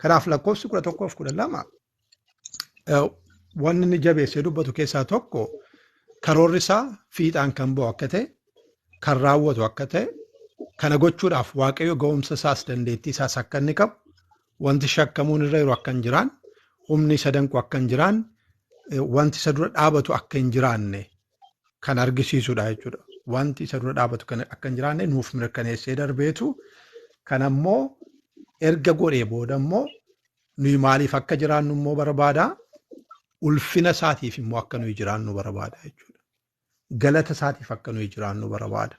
Kanaaf lakkoofsi 11f 12 wanni inni jabeessee dubbatu keessaa tokko karoorri isaa fiixaan kan ba'u akka ta'e, kan raawwatu akka ta'e, kana gochuudhaaf Waaqayyo ga'umsa isaas dandeettii isaas akka inni qabu, wanti shakkamuun irra jiru akka hin jiraan, humni isa danqu akka hin jiraan, wanti isa dura dhaabatu akka hin jiraanne kan argisiisudha jechuudha. Wanti isa dura dhaabatu kan akka hin jiraanne nuuf mirkaneessee darbeetu kan ammoo erga godhee booda immoo nuyi maaliif akka jiraannu immoo barbaada. Ulfina isaatiif immoo akka nuyi jiraannu barbaada jechuudha. Galata isaatiif akka nuyi jiraannu barbaada.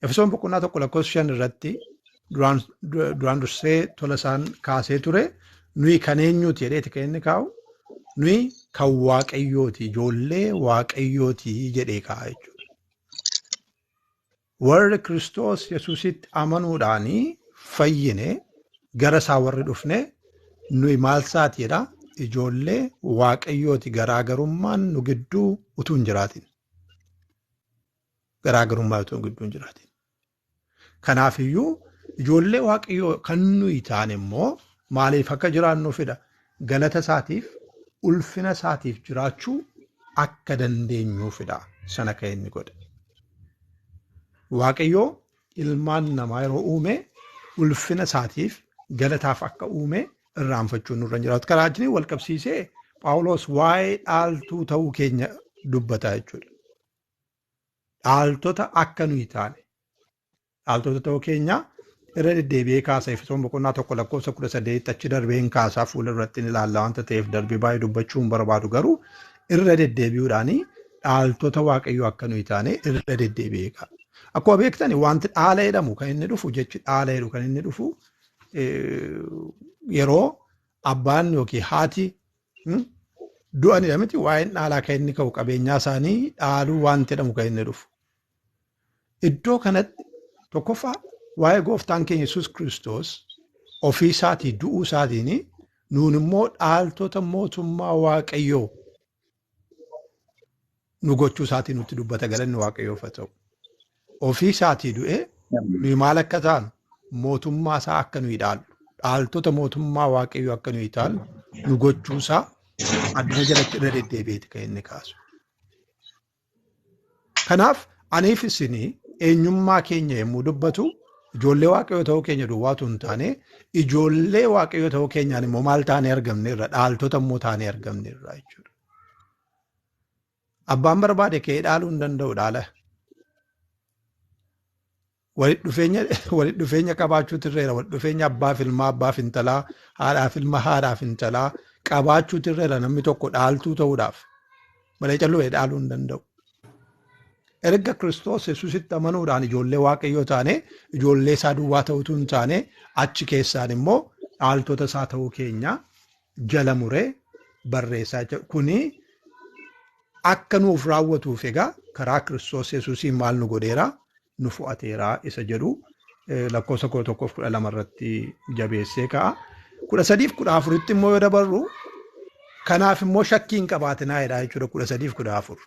Efesoon boqonnaa 1 lakkoofsa 5 irratti duraan dursee tola isaan kaasee ture, nuyi kan eenyuuti jedheeti kan inni kaa'u, nuyi kan Waaqayyooti, ijoollee Waaqayyooti jedhee kaa'a jechuudha. Warri Kiristoos Yesuusitti amanuudhaanii fayyine, gara isaa warri dhufne, nuyi maal isaati jedha? Ijoollee Waaqayyooti, garaagarummaan nu gidduu utuu hin jiraatin. Garaagarummaa utuu gidduu hin jiraatin. Kanaafiyyuu ijoollee Waaqayyoo kan nuyi taane immoo maaliif akka jiraannuufidha? Galata isaatiif, ulfina isaatiif jiraachuu akka dandeenyuufidha sana kan inni godhe. Waaqayyoo ilmaan namaa yeroo uume ulfina isaatiif, galataaf akka uume irraanfachuun nurra hin jiraatu. Karaa wajjin wal qabsiisee Phaawulos waa'ee dhaaltuu ta'uu keenya dubbata jechuudha. Dhaaltota akka nuyi taane, dhaaltota ta'uu keenya irra deddeebi'ee kaasa. Efesoon boqonnaa 1 lakkoofsa 18 achi darbeen kaasaa, fuula duratti ni ilaalla waanta ta'eef darbee baay'ee dubbachuu hin barbaadu, garuu irra deddeebi'uudhaan dhaaltota Waaqayyoo akka nuyi taane irra deddeebi'ee kaasa. Akkuma beektan wanti dhaala jedhamu kan inni dhufu, jechi dhaala jedhu kan inni dhufu yeroo abbaan yookiin haati du'anidha miti? Waa'een dhaalaa kan inni ka'u, qabeenyaa isaanii dhaaluu wanti jedhamu kan inni dhufu. Iddoo kanatti tokkoffaa waa'ee gooftaan keenya Yesuus Kiristoos ofii isaatii du'uu isaatiin nuun immoo dhaaltota mootummaa Waaqayyoo nu gochuu isaatiin nutti dubbata, galanni Waaqayyoof haa ta'u. Ofii isaatii du'ee nuyi maal akka taanu, mootummaa isaa akka nuyi dhaallu, dhaaltota mootummaa Waaqayyoo akka nuyi taanu nu gochuu isaa adduna jalatti irra deddeebi'eeti kan inni kaasu. Kanaaf aniif isinii eenyummaa keenya yommuu dubbatu ijoollee Waaqayyoo ta'uu keenya duwwaatu hin taane, ijoollee Waaqayyoo ta'uu keenyaan immoo maal taanee argamneerra? Dhaaltota immoo taanee argamneerra jechuudha. Abbaan barbaade ka'ee dhaaluu hin danda'u dhaala. Walitti dhufeenya qabaachuutu irreera. Walitti dhufeenya abbaaf ilmaa, abbaaf intalaa, haadhaaf ilma, haadhaaf intalaa qabaachuutu irreera namni tokko dhaaltuu ta'uudhaaf. Malee calluu dhaaluu hin danda'u. Erga Kiristoos Yesuusitti amanuudhaan ijoollee Waaqayyoo taane, ijoollee isaa duwwaa ta'utu hin taane, achi keessaan immoo dhaaltota isaa ta'uu keenya jala muree barreessaa jira. Kuni akka nuuf raawwatuuf egaa karaa Kiristoos Yesuusiin maal nu godheera? Nu fo'ateera isa jedhu lakkoofsa 11f 12 irratti jabeessee ka'a. 13f 14tti immoo yoo dabarru, kanaaf immoo shakkii hin qabaatinaa jedha jechuudha 13f 14.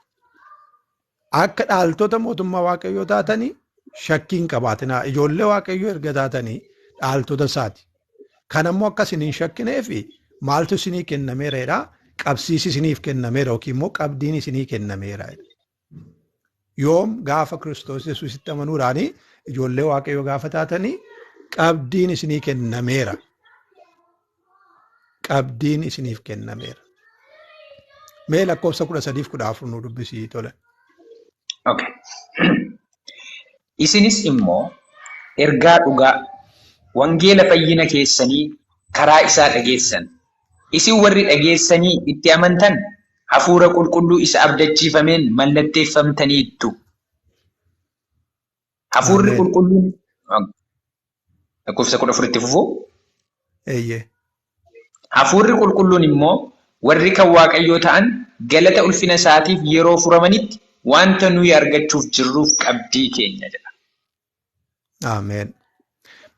Akka dhaaltota mootummaa Waaqayyoo taatanii shakkii hin qabaatinaa. Ijoollee Waaqayyoo erga taatanii dhaaltota isaati. Kanammoo akka isin hin shakkineef maaltu isinii kennameera jedha? Qabsiisi isiniif kennameera yookiin immoo qabdiin isinii kennameera. Yoom? Gaafa Kiristoos Yesuusitti amanuudhaan ijoollee Waaqayyoo gaafa taatanii qabdiin isinii kennameera. Qabdiin isiniif kennameera. Mee lakkoofsa 13f 14 nu dubbisii, tole. Okay. Isinis immoo ergaa dhugaa wangeela fayyina keessanii karaa isaa dhageessan. Isin warri dhageessanii itti amantan Hafuura Qulqulluu isa abdachiifameen mallatteeffamtaniittu. Hafuurri Qulqulluun lakkoofsa 14tti fufuu. Eeyyee. Hafuurri Qulqulluun immoo warri kan Waaqayyoo ta'an galata ulfina isaatiif yeroo furamanitti wanta nuyi argachuuf jirruuf qabdii keenya jedha. Ameen.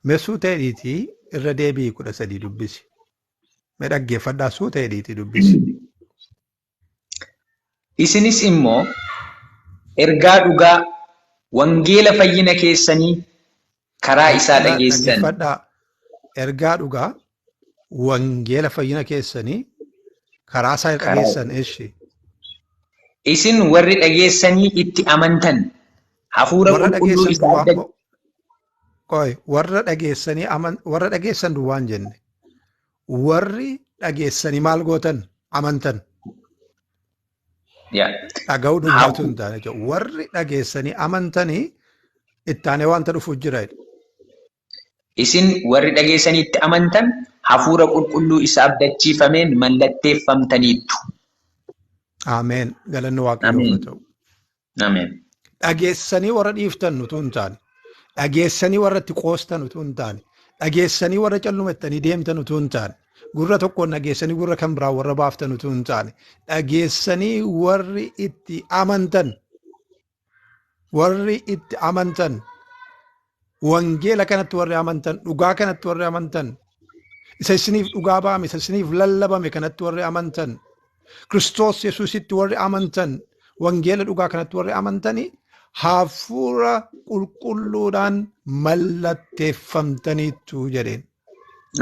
Mee suuta jedhiitii irra deebi'i, 13 dubbisi. Mee dhaggeeffadhaa, suuta jedhiitii dubbisi. Isinis immoo ergaa dhugaa wangeela fayyina keessanii karaa isaa dhageessan. Dhaggeeffadhaa. Ergaa dhugaa Wangeela fayyina keessanii karaa isaa dhageessan eshi. Isin warri dhageessanii itti amantan hafuura qulqulluu isa abda. Qoy warra dhageessanii warra dhageessan duwwaan jenne. Warri dhageessanii maal gootan amantan. Dhaga'uu duwwaatu hin taane jechuudha. Warri dhageessanii amantanii itti aanee wanta dhufuuf jira. Isin warri dhageessanii itti amantan hafuura qulqulluu isa abdachiifameen mallatteeffamtaniittu. Ameen. Galanni Waaqayyoof haa ta'u. Ameen. Dhageessanii warra dhiiftan utuu hin taane, dhageessanii warra itti qoostan utuu hin taane, dhageessanii warra callumattanii deemtan utuu hin taane, gurra tokkoon dhageessanii gurra kan biraa warra baaftan utuu hin taane, dhageessanii warri itti amantan, warri itti amantan, wangeela kanatti warri amantan, dhugaa kanatti warri amantan, isa isiniif dhugaa ba'ame, isa isiniif lallabame kanatti warri amantan, Kiristoos Yesuusitti warri amantan, wangeela dhugaa kanatti warri amantanii hafuura qulqulluudhaan mallatteeffamtaniittu jedheen.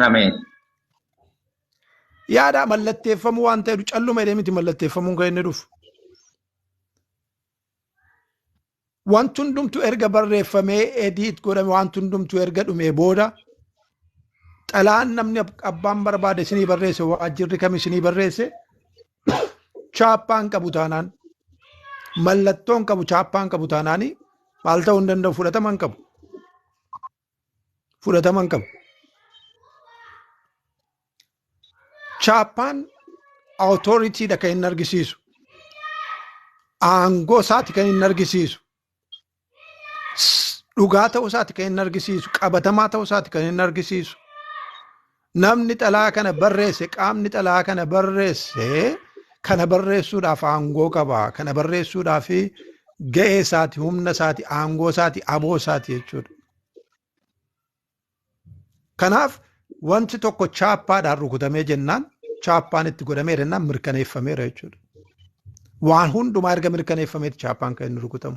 Ameen. Yaada mallatteeffamuu waan ta'eef calluma jedhee miti mallatteeffamuun kan inni dhufu. Wanti hundumtu erga barreeffamee ediit godhame wanti hundumtu erga dhumee booda xalaan namni abbaan barbaade isinii barreesse waajjirri kam isinii barreesse chaappaan qabu taanaan mallattoon qabu chaappaan qabu taanaani maal ta'uu hin danda'u fudhatama hin qabu. Fudhatama hin qabu. Chaappaan authorityidha kan inni argisiisu. Aangoo isaati kan inni argisiisu. Dhugaa ta'uu isaati kan inni argisiisu. Qabatamaa ta'uu isaati kan inni argisiisu. Namni xalaa kana barreesse qaamni xalaa kana barreesse kana barreessuudhaaf aangoo qaba. Kana barreessuudhaaf ga'ee isaati, humna isaati, aangoo isaati, aboo isaati jechuudha. Kanaaf wanti tokko chaappaadhaan rukutamee jennaan chaappaan itti godhamee jennaan mirkaneeffameera jechuudha. Waan hundumaa erga mirkaneeffameeti chaappaan kan inni rukutamu.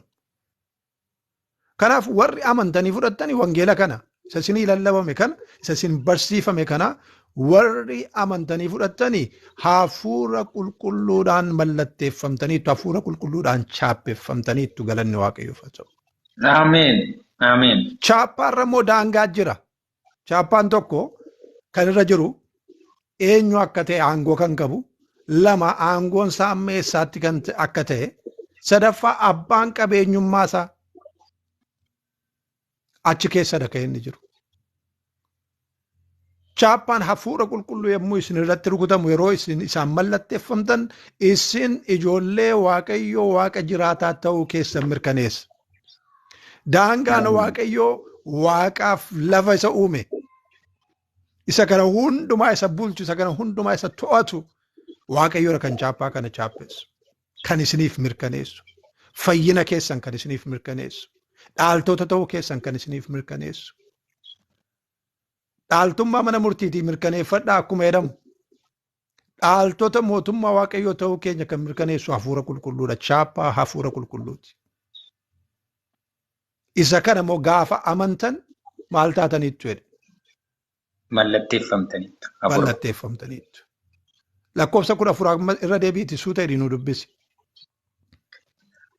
Kanaaf warri amantanii fudhattanii wangeela kana isa isinii lallabame kana isa isin barsiifame kana warri amantanii fudhattanii hafuura qulqulluudhaan mallatteeffamtaniittu hafuura qulqulluudhaan chaappeffamtaniittu galanni Waaqayyoof haa ta'u. Ameen. Ameen. Chaappaarra immoo daangaa jira. Chaappaan tokko kan irra jiru eenyu akka ta'e aangoo kan qabu, lama aangoon isaa amma eessaatti kan akka ta'e, sadaffaa abbaan qabeenyummaa isaa achi keessadha kan inni jiru. Chaappaan hafuura qulqulluu yommuu isin irratti rukutamu yeroo isin isaan mallatteeffamtan isin ijoollee Waaqayyoo Waaqa jiraataa ta'uu keessan mirkaneessa. Daangaan Waaqayyoo Waaqaaf lafa isa uume. Isa kana hundumaa isa bulchu, isa kana hundumaa isa to'atu Waaqayyoodha kan chaappaa kana chaappessu. Kan isiniif mirkaneessu. Fayyina keessan kan isiniif mirkaneessu. Dhaaltota ta'uu keessan kan isiniif mirkaneessu. Dhaaltummaa mana murtiitii mirkaneeffadhaa akkuma jedhamu. Dhaaltota mootummaa Waaqayyoo ta'uu keenya kan mirkaneessu hafuura qulqulluudha. Chaappaa hafuura qulqulluuti. Isa kana immoo gaafa amantan maal taataniittu jedhe? Mallatteeffamtaniittu. Mallatteeffamtaniittu. Lakkoofsa 14 irra deebiitii suuta jedhii nu dubbisi.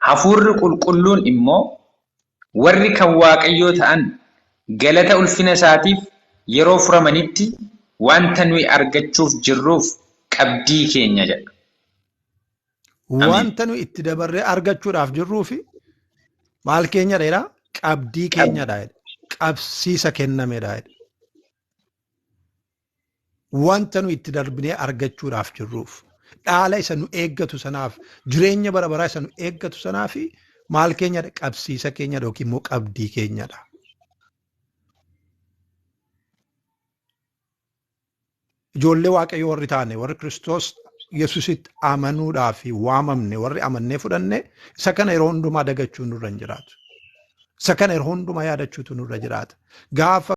Hafuurri qulqulluun immoo warri kan Waaqayyoo ta'an galata ulfina isaatiif yeroo furamanitti wanta nuyi argachuuf jirruuf qabdii keenya jedha. Wanta nuyi itti dabarree argachuudhaaf jirruufi maal keenyadha jedhaa? Qabdii keenyadha jedha. Qabsiisa kennamedha jedha. Wanta nuyi itti darbinee argachuudhaaf jirruuf dhaala isa nu eeggatu sanaaf jireenya bara baraa isa nu eeggatu sanaaf maal keenyadha? Qabsiisa keenyadha yookiin immoo qabdii keenyadha. Ijoollee Waaqayyoo warri taane warri Kiristoos Yesuusitti amanuudhaaf waamamne warri amannee fudhanne isa kana yeroo hundumaa dagachuun nurra hin jiraatu. Isa kana yeroo hundumaa yaadachuutu nurra jiraata. Gaafa